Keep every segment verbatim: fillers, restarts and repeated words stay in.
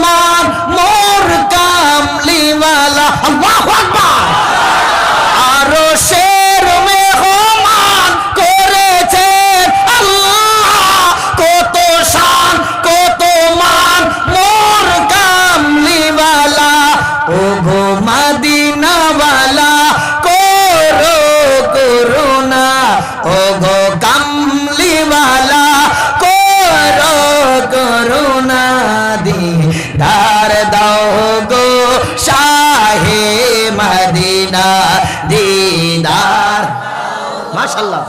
মান মোর কামলিওয়ালা। আল্লাহু আকবার। আরশের মেহমান করেছেন আল্লাহ, কত শান, কত মান মোর কামলিওয়ালা। ও গো মদিনাওয়ালা, করো করুণা। ও গো কামলিওয়ালা, করো করুণা। দিদার দাও গো শাহে মদিনা, দিদার। মাশাআল্লাহ।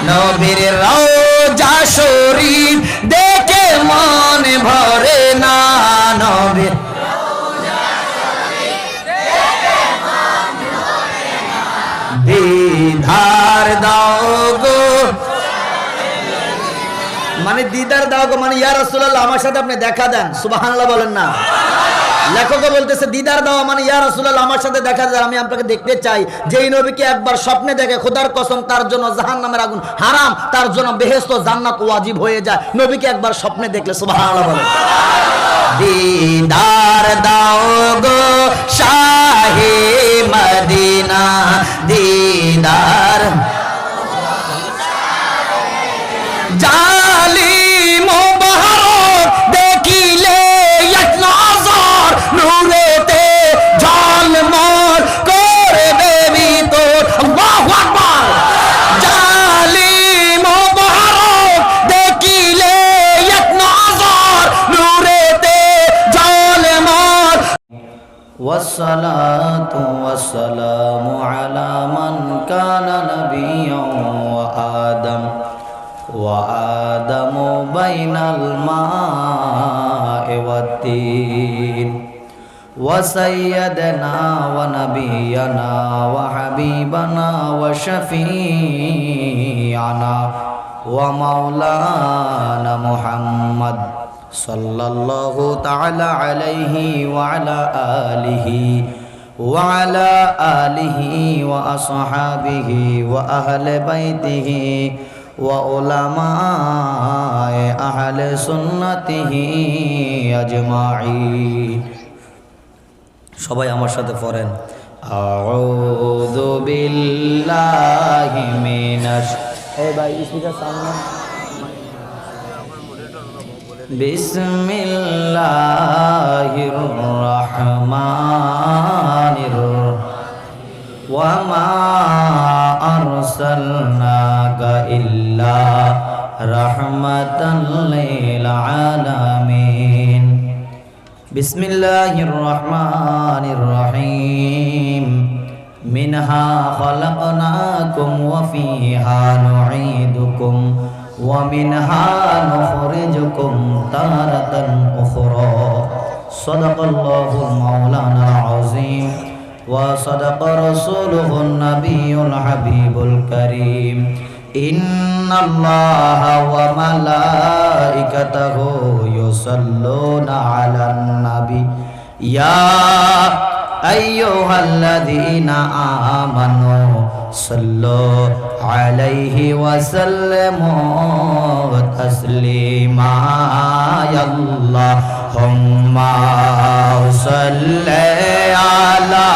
নবীর রওজা শরীফ দেখে মন ভরে না, নবীর দিদার দাও গো। মানে দিদার দাও গো, মানে ইয়া রাসূলুল্লাহ, আমার সাথে আপনি দেখা দেন। সুবহানাল্লাহ বলেন না। লেখকও বলতেছে, দিদার দাও মানে ইয়া রাসূলুল্লাহ, আমার সাথে দেখা দেন, আমি আপনাকে দেখতে চাই। যেই নবীকে একবার স্বপ্নে দেখে, খোদার কসম, তার জন্য জাহান্নামের আগুন হারাম, তার জন্য বেহেশত জান্নাত ওয়াজিব হয়ে যায় নবীকে একবার স্বপ্নে দেখলে। সুবহানাল্লাহ বলেন। দিদার দাও গো শাহে মদিনা, দিদার। জালি মোবারক দেখিলে এক নজর নূরেতে ঝলমল করবে ভিতর। আল্লাহু আকবার। জালি মোবারক দেখিলে এক নজর নূরেতে ঝলমল। والصلاة والسلام على من كان نبيا وآدم، وآدم بين الماء والطين، وسيدنا ونبينا وحبيبنا وشفيعنا ومولانا محمد صلى الله تعالى عليه وعلى آله، وعلى آله وأصحابه وأهل بيته وعلماء أهل سنته أجمعين. সবাই আমার সাথে পড়েন, أعوذ بالله من الش-, এই ভাই, speaker sound না। بسم الله الرحمن الرحيم. وما أرسلناك إلا رحمة للعالمين. بسم الله الرحمن الرحيم. منها خلقناكم وفيها نعيدكم ومنها نخرجكم تارة أخرى. صدق الله مولانا العظيم وصدق رسوله النبي الحبيب الكريم. إن الله وملائكته يصلون على النبي. يا أيها الذين آمنوا صلوا عليه وسلموا تسليما. يا اللهم صل على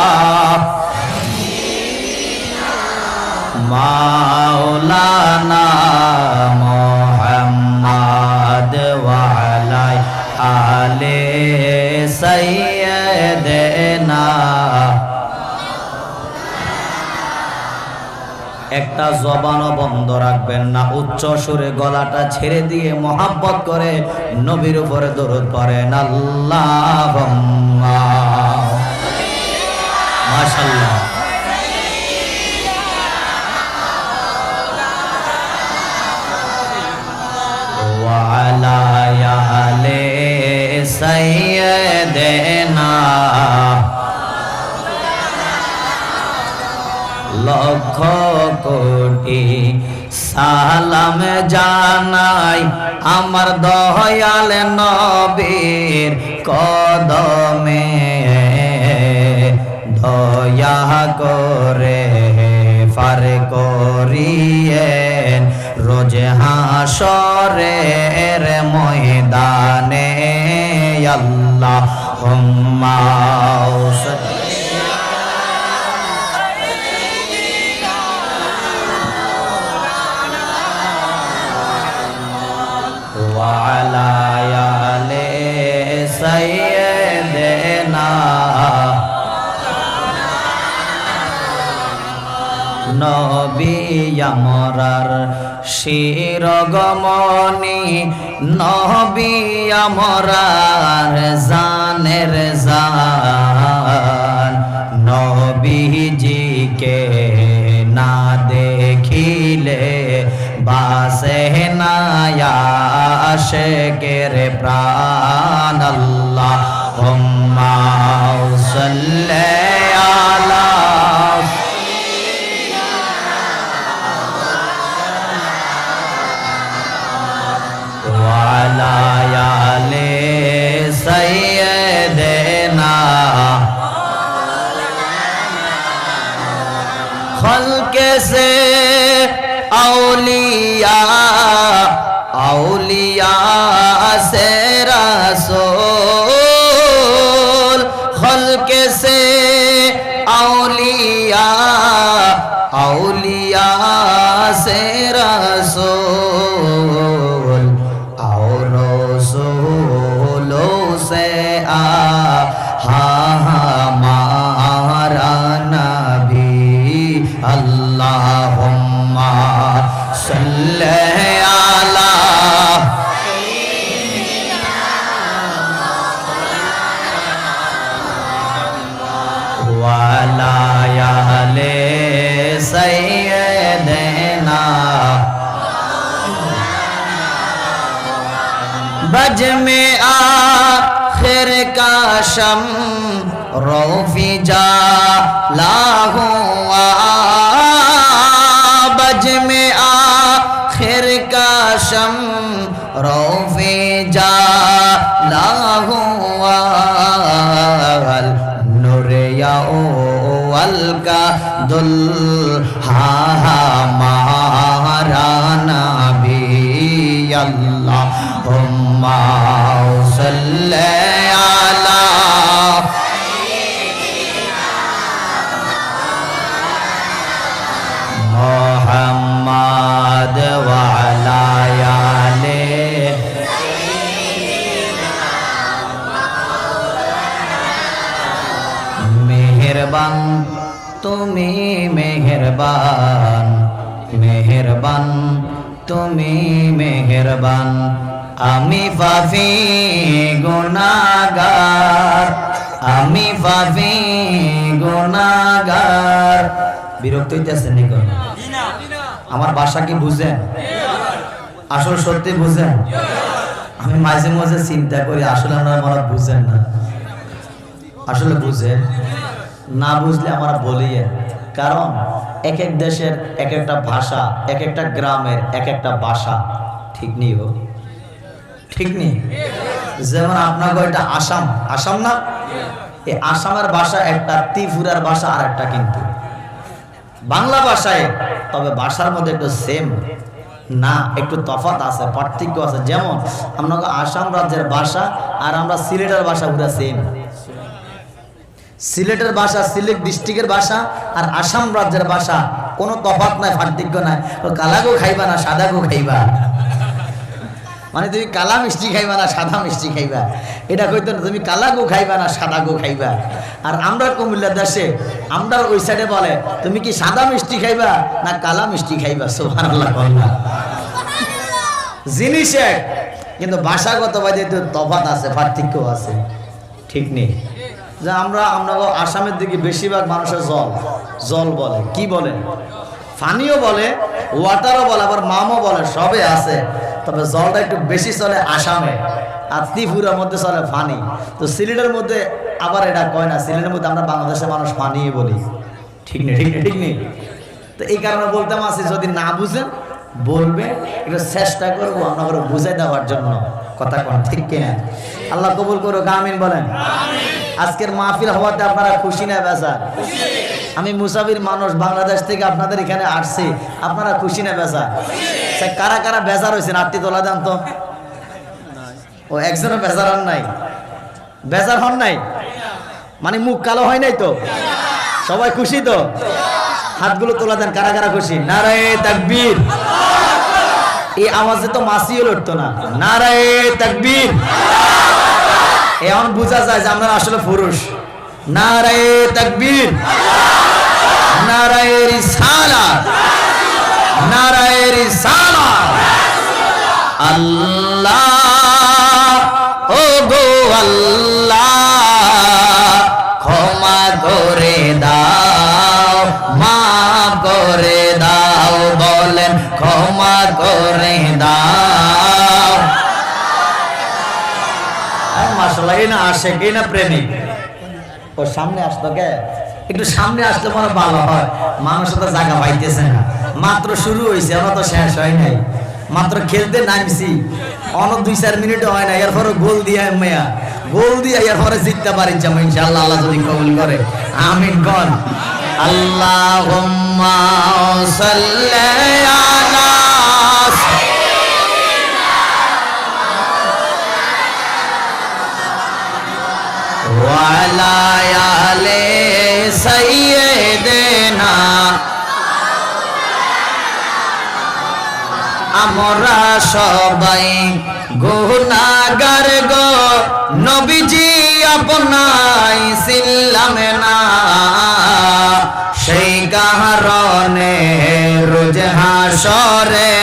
مولانا محمد وعلى آل سيدنا। একটা জবানও বন্ধ রাখবেন না, উচ্চ সুরে গলাটা ছেড়ে দিয়ে মহাব্বত করে নবীর উপরে দরুদ পড়েন, আল্লাহুম্মা। মাশাআল্লাহ। وعلى آل سيدنا। লক্ষ কোটি সালাম জানাই আমার দয়াল নবীর কদমে। দয়া করে পার করিয়েন রোজ হাশরের ময়দানে। اللهم صل وعلى آل سيدنا নবী আমরার শিরোমণি, নবী আমরার জানের জান। নবীজিকে না দেখিলে বাঁচে না আশেকের প্রাণ। اللهم صل على وعلى آل سيدنا। خلق سے اولیاء، اولیاء سے رسول، خلق سے اولیاء، اولیاء سے رسول، اور رسولوں سے آغا ہمارا نبی۔ اللهم صل على وعلى آل سيدنا۔ بزم آخر کا شمع روفی جالا ہوا، بزم آخر کا شمع روفی جالا ہوا، نور اول کا دلہا ہمارا نبی۔ اللهم صل على محمد وعلى آل। মেহেরবান তুমি, মেহেরবান, মেহেরবান তুমি, মেহেরবান আমি পাপী গুনাগার, আমি পাপী গুনাগার। বিরক্ত হইতেছেন নি গো? আমার ভাষা কি বুঝেন? আসলে সত্যি বুঝেন? আমি মাঝে মাঝে চিন্তা করি, আসলে আপনারা মনে হয় বুঝেন না। আসলে বুঝেন? না বুঝলে আমরা বলি না। কারণ এক এক দেশের এক একটা ভাষা, এক একটা গ্রামের এক একটা ভাষা। ঠিক নি গো? ঠিক নি? যেমন আপনার গো এটা আসাম, আসাম না? এই আসামের ভাষা একটা, ত্রিপুরার ভাষা আর একটা কিন্তু। বাংলা ভাষায়, তবে ভাষার মধ্যে একটু সেম না, একটু তফাৎ আছে, পার্থক্য আছে। যেমন আমরা আসাম রাজ্যের ভাষা আর আমরা সিলেটের ভাষা পুরা সেম। সিলেটের ভাষা, সিলেট ডিস্ট্রিক্টের ভাষা আর আসাম রাজ্যের ভাষা কোনো তফাৎ নাই, পার্থক্য নাই। ও কালা গো খাইবা না সাদা গো খাইবা, মানে তুমি কালা মিষ্টি খাইবা না সাদা মিষ্টি খাইবা, এটা কইতো না। তুমি কালা গো খাইবা না সাদা গো খাইবা। আর আমরা কুমিল্লা দেশে, আমরা ওই সাইডে বলে, তুমি কি সাদা মিষ্টি খাইবা না কালা মিষ্টি খাইবা? সুবহানাল্লাহ কইন না। জিনিস এক, কিন্তু ভাষাগতভাবে তো তফাৎ আছে, পার্থক্য আছে। ঠিক নি? যে আমরা, আমরা আসামের দিকে বেশিরভাগ মানুষের জল, জল বলে। কি বলে? পানিও বলে, ওয়াটারও বলে, আবার মামও বলে, সবই আছে। তবে জলটা একটু বেশি চলে আসামে, আর ত্রিপুরার মধ্যে চলে পানি। তো সিলেটের মধ্যে আবার এটা কয় না, সিলেটের মধ্যে আমরা বাংলাদেশের মানুষ পানিই বলি। ঠিক নি? ঠিক নি? ঠিক নি? তো এই কারণে বলতাম আছি, যদি না বুঝেন বলবে, একটু চেষ্টা করবো আপনাদের বুঝাই দেওয়ার জন্য। কথা কন ঠিক কিনা? আল্লাহ কবুল করুক, আমিন বলেন। আজকের মাহফিল হওয়াতে আপনারা খুশি না বেজার? আমি মুসাফির মানুষ, বাংলাদেশ থেকে আপনাদের এখানে আসছি, আপনারা খুশি না বেজার? সে কারা কারা বেজার হয়েছেন, আটটি তোলা দেন তো। ও একজনও বেজার আর নাই। বেজার হন নাই? মানে, মুখ কালো হয় নাই তো? সবাই খুশি তো? হাতগুলো তোলা দেন, কারা কারা খুশি? নারায়ে তাকবীর। এই আওয়াজে তো মাছিও লড়তো না। নারায়ে তাকবীর। এখন বুঝা যায় যে আপনারা আসলে পুরুষ। নারায়ে তাকবীর, নারায়ে রিসালাত, নারায়ে রিসালাত। আল্লাহ, ও গো আল্লাহ, ক্ষমা করে দাও, মাফ করে দাও, বলেন ক্ষমা করে দাও। আরে মাশাআল্লাহ, এই না আশেক, এই না প্রেমিক। ও সামনে আসতো কে? একটু সামনে আসলে মনে ভালো হয়। মানুষ তো জায়গা পাইতেছে না। মাত্র শুরু হইছে, আমরা তো শেষ হয় নাই। মাত্র খেলতে নামছি, অন দুই চার মিনিট হয় না, এরপরে গোল দিয়া মেয়া, গোল দিয়া এরপরে জিততে পারি যাবো ইনশাআল্লাহ, আল্লাহ যদি কবুল করে। আমিন কন। আল্লাহুম্মা সাল্লি আলা ওয়ালা আলে সাইয়্যিদিনা। আমরা সবাই গুনাহগার গো, নবীজি আপনায় চিনলাম না। সেই কারণে রোজ হাশরে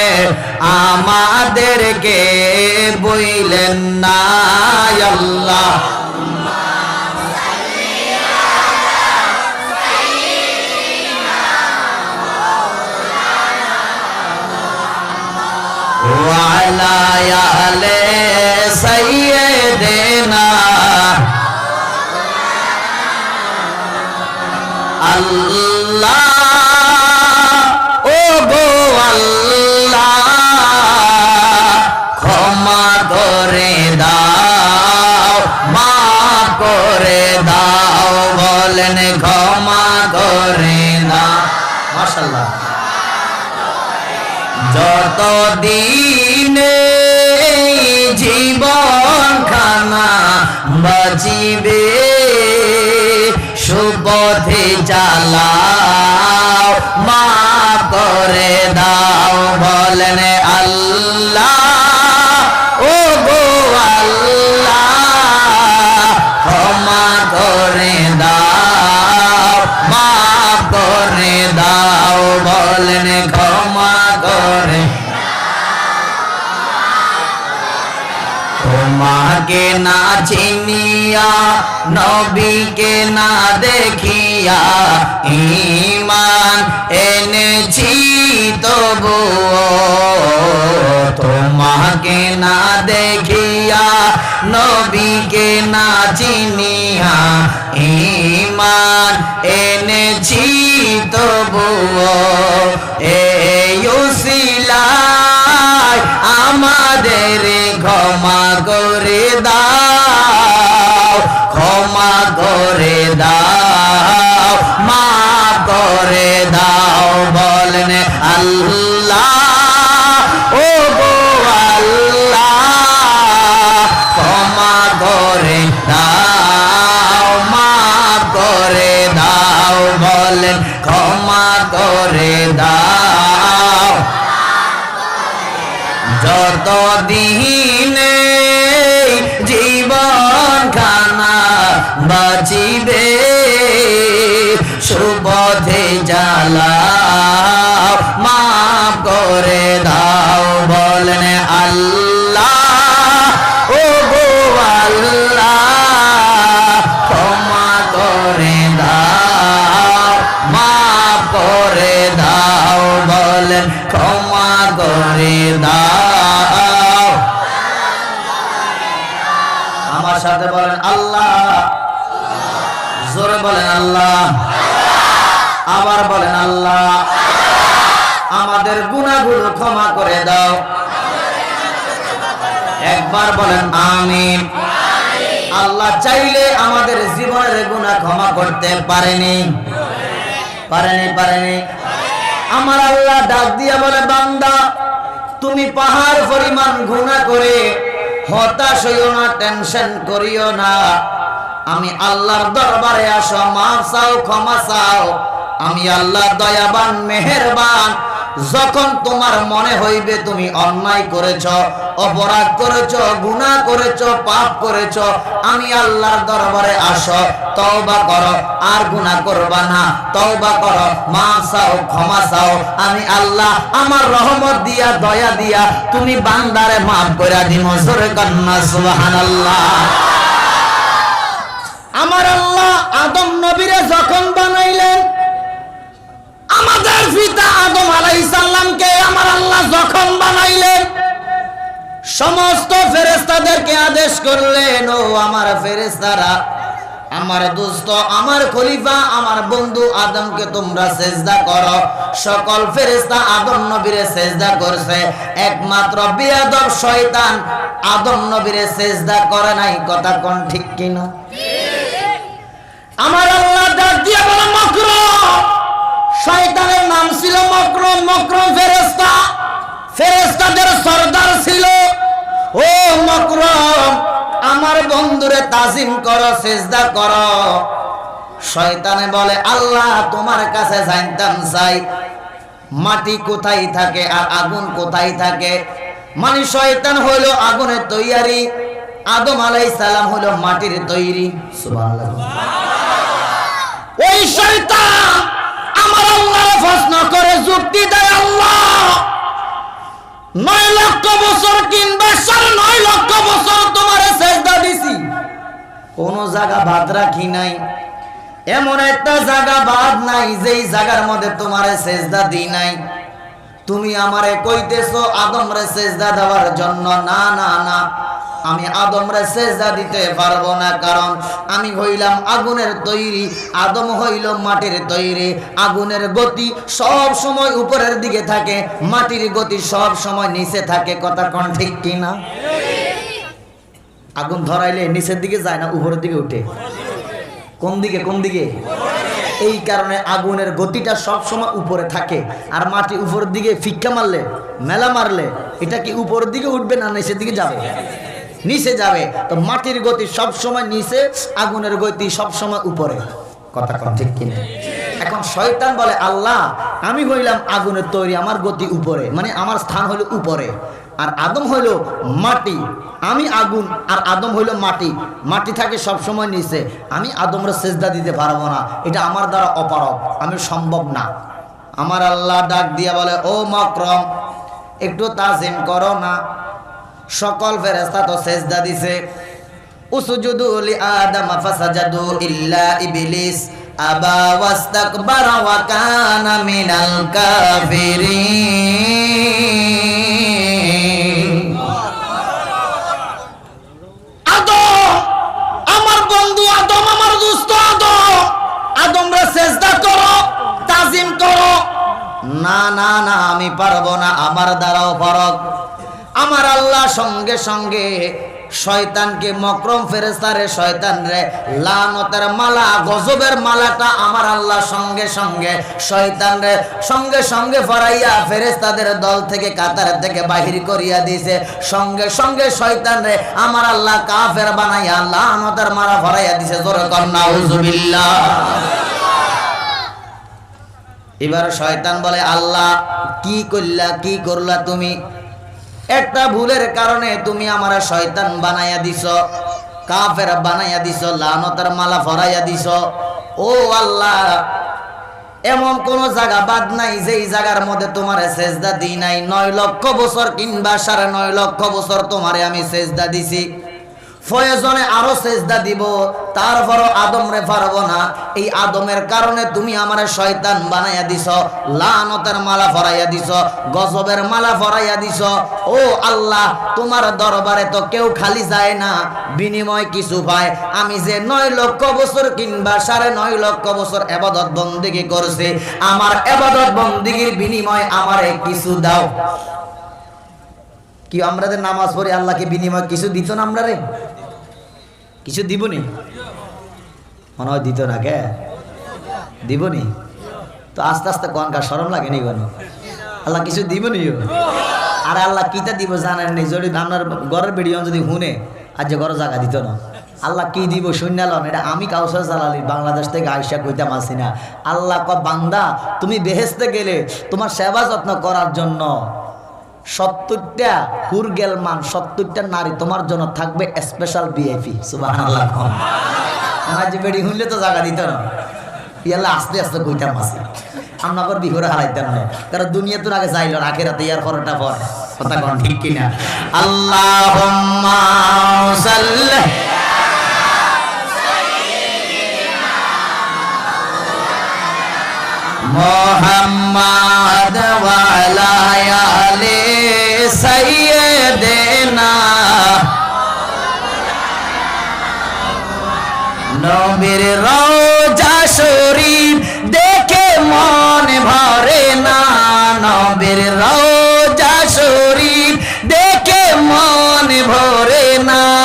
আমাদেরকে বইলেন না। আল্লাহ। ওয়ালা আলে সাইয়্যিদিনা। আল্লাহ, ও গো আল্লাহ, ক্ষমা করে দাও, মাফ করে দাও, বলেন ক্ষমা করে দাও। মাশাআল্লাহ। যতদিন এই জীবন খানা বাঁচিবে, সুপথে চালাও, মাফ করে দাও, বলেন আল্লাহ, ও গো আল্লাহ, ক্ষমা করে দাও, মাফ করে দাও, বলেন ক্ষমা করে। তোমাকে না চিনিয়া, নবীকে না দেখিয়া, ঈমান এনেছি তবুও। তোমাকে না দেখিয়া, নবীকে না চিনিয়া, ঈমান এনেছি তবুও। এই উসিলায় আমাদের ক্ষমা করে দাও, ক্ষমা করে দাও, মাফ করে দাও, বলেন আল্লাহ, ও গো আল্লাহ, ক্ষমা করে দাও, মাফ করে দাও, বলেন ক্ষমা করে দাও। যতদিন এই জীবন খানা বাঁচিবে, সুপথে চালাও, মাফ করে দাও, বলেন আল্লাহ, ও গো আল্লাহ, ক্ষমা করে দাও, মাফ করে দাও, বলেন ক্ষমা করে দাও। আমার সাথে বলেন আল্লাহ, জোরে বলেন আল্লাহ, আবার বলেন আল্লাহ, আমাদের গুনাহগুলো ক্ষমা করে দাও। একবার বলেন আমিন। আল্লাহ চাইলে আমাদের জীবনের গুনাহ ক্ষমা করতে পারেনি, পারেনি, পারেনি। আমার আল্লাহ ডাক দিয়া বলে, বান্দা, তুমি পাহাড় পরিমাণ গুনাহ করে হতাশ হইও না, টেনশন করিও না। আমি আল্লাহর দরবারে আসো, মাফ চাও, ক্ষমা চাও। আমি আল্লাহ দয়াবান, মেহেরবান। যখন তোমার মনে হইবে তুমি অন্যায় করেছ, অপরাধ করেছ, গুনাহ করেছ, পাপ করেছ, আমি আল্লাহর দরবারে আসো, তওবা করো, আর গুনাহ করবা না। তওবা করো, মাফ চাও, ক্ষমা চাও। আমি আল্লাহ আমার রহমত দিয়া, দয়া দিয়া তুমি বান্দারে মাফ করে দিমু। জোরে কন্যা সুবহানাল্লাহ। আমার আল্লাহ আদম নবীরে যখন বানাইলেন, আমাদের পিতা আদম আলাইহিস সালামকে আমার আল্লাহ যখন বানাইলেন, সমস্ত ফেরেশতাদেরকে আদেশ করলেন, "ও আমার ফেরেশতারা, আমার দোস্ত, আমার খলিফা, আমার বন্ধু আদমকে তোমরা সেজদা করো।" সকল ফেরেশতা আদম নবীরে সেজদা করছে, একমাত্র বেয়াদব শয়তান আদম নবীরে সেজদা করে নাই। কথা কন ঠিক কিনা? আমার আল্লাহ ডাক দিয়া বলে, "মকরম।" শয়তানের নাম ছিল মকরম। মকরম ফেরেশতা, ফেরেশতাদের সর্দার ছিল। "ও মকরম, আমার বন্ধুরে তাজিম করো, সেজদা করো।" শয়তানে বলে, "আল্লাহ, তোমার কাছে জানতাম চাই, মাটি কোথায় থাকে আর আগুন কোথায় থাকে?" মানে শয়তান হইল আগুনের তৈয়ারি, আদম আলাইহিস সালাম হইল মাটির তৈরি। সুবহানাল্লাহ। ওই শয়তান আমার আল্লাহর প্রশ্ন করে যুক্তি দেয়, "আল্লাহ, নয় লক্ষ বছর কিংবা সাড়ে নয় লক্ষ বছর তোমারে সেজদা দিছি, কোনো জায়গা বাদ রাখি নাই, এমন একটা জায়গা বাদ নাই যেই জায়গার মধ্যে তোমারে সেজদা দিই নাই। তুমি আমারে কইতেছো আদমরে সেজদা দেওয়ার জন্য? না, না, না, আমি আদমরে সেজদা দিতে পারবো না, কারণ আমি হইলাম আগুনের তৈরি, আদম হইল মাটির তৈরি। আগুনের গতি সব সময় উপরের দিকে থাকে, মাটির গতি সব সময় নিচে থাকে।" কথা কন ঠিক কিনা? আগুন ধরাইলে নিচের দিকে যায় না, উপরের দিকে উঠে? কোন দিকে, কোন দিকে? এই কারণে আগুনের গতিটা সব সময় উপরে থাকে। আর মাটি উপরের দিকে ফিক্কা মারলে, মেলা মারলে, এটা কি উপরের দিকে উঠবে না নিচের দিকে যাবে? নিচে যাবে। তো মাটির গতি সব সময় নিচে, আগুনের গতি সব সময় উপরে। কথা কন ঠিক কিনা? এখন শয়তান বলে, "আল্লাহ, আমি হইলাম আগুনের তৈরি, আমার গতি উপরে, মানে আমার স্থান হইল উপরে, আর আদম হইল মাটি, আমি আগুন আর আদম হইল মাটি, মাটি থাকে সবসময় নিচে, আমি আদমরে সেজদা দিতে পারবো না, এটা আমার দ্বারা অপারগ, আমি সম্ভব না।" আমার আল্লাহ ডাক দিয়া বলে, "ও মকরম, একটু তাজিম করো না।" সকল ফেরেশতা তো সেজদা দিছে, "উসজুদু লি আদম ফাসাজাদু ইল্লা ইবলিস আবা ওয়াস্তাকবারা ওয়া কানা মিনাল কাফিরিন।" আদম, আমার বন্ধু আদম, আমার দোস্ত আদম, আদমরে সেজদা করো, তাজিম করো। "না, না, না, আমি পারবো না, আমার দ্বারাও ফরক।" আমার আল্লাহ সঙ্গে সঙ্গে শয়তানকে, মকরম ফেরেশতারে, শয়তানরে লানতের মালা, গজবের মালাটা আমার আল্লাহ সঙ্গে সঙ্গে শয়তানরে সঙ্গে সঙ্গে ফরাইয়া ফেরেশতাদের দল থেকে, কাতার থেকে বাহির করিয়া দিছে। সঙ্গে সঙ্গে শয়তানরে আমার আল্লাহ কাফের বানাইয়া লানতের মালা ফরাইয়া দিছে। জোরে কর নাউজুবিল্লাহ। এবার শয়তান বলে, "আল্লাহ, কি করলা, কি করলা তুমি? একটা ভুলের কারণে তুমি আমারে শয়তান বানাইয়া দিছো, কাফের বানাইয়া দিছো, লানতের মালা ফরাইয়া দিছো। ও আল্লাহ, এমন কোনো জায়গা বাদ নাই যেই জায়গার মধ্যে তোমারে সেজদা দিই নাই। নয় লক্ষ বছর কিংবা সাড়ে নয় লক্ষ বছর তোমারে আমি সেজদা দিছি।" প্রয়োজনে আরো সেজদা দিব, তারপরও আদমরে পারবো না। এই আদমের কারণে তুমি আমারে শয়তান বানাইয়া দিছ, লানতের মালা ফরাইয়া দিছ, গজবের মালা ফরাইয়া দিছ। ও আল্লাহ, তোমার দরবারে তো কেউ খালি যায় না, বিনিময় কিছু পায়। আমি যে নয় লক্ষ বছর কিংবা সাড়ে নয় লক্ষ বছর এবাদত বন্দেগি করছি, আমার এবাদত বন্দেগির বিনিময় আমারে কিছু দাও। কি আমরা যে নামাজ পড়ি, আল্লাহ কি বিনিময় কিছু দিত না আমরারে? কিছু দিবনি? মনে হয় দিত না, কে দিবনি? তো আস্তে আস্তে কোন কাজ শরম লাগে নি কোনো? আল্লাহ কিছু দিবনি? আর আল্লাহ কিতা দিবো জানইন নি? যদি আপনার ঘরর বেটি অকল যদি হুনে, আইজ ঘরো জাগা দিতো না। আল্লাহ কি দিবো শুনিয়া লইন, ইটা আমি কাউসার জালালি বাংলাদেশ থাকি আইসা কইতাম আছি না। আল্লাহ কয়, "বান্দা, তুমি বেহেশতে গেলে তুমার সেবা যত্ন করার জন্য সত্তইরটা হুর গেলমান, সত্তইরটা নারী তুমার জন্য থাকবে special VIP।" সুবহানাল্লাহ। আমার যে বেটি হুনলে তো জাগা দিতো না। ইয়াল্লা আস্তে আস্তে কইতাম আছি। আমরা আবার বিহরে হারাইতাম না। কারণ দুনিয়াত আগে যাইল, আখেরাতে ইয়ার পরটা পর। কথা কন ঠিক কিনা? আল্লাহুম্মা সাল্লি মুহাম্মাদ ওয়া আলা আলি সাইয়্যিদিনা। নবীর রওজা শরীফ দেখে মন ভরে না, নবীর রওজা শরীফ দেখে মন ভরে না।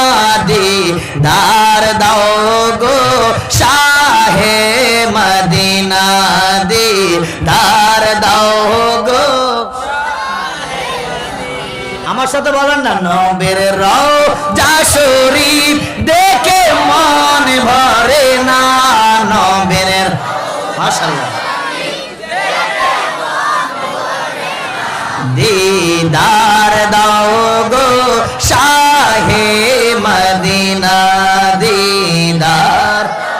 দিদার দাও গো শাহে মদিনা, দিদার দাও গো। আমার সাথে বলেন না, নবীর রওজা শরীফ দেখে মন ভরে না, নবীর, মাশাআল্লাহ। দিদার দাও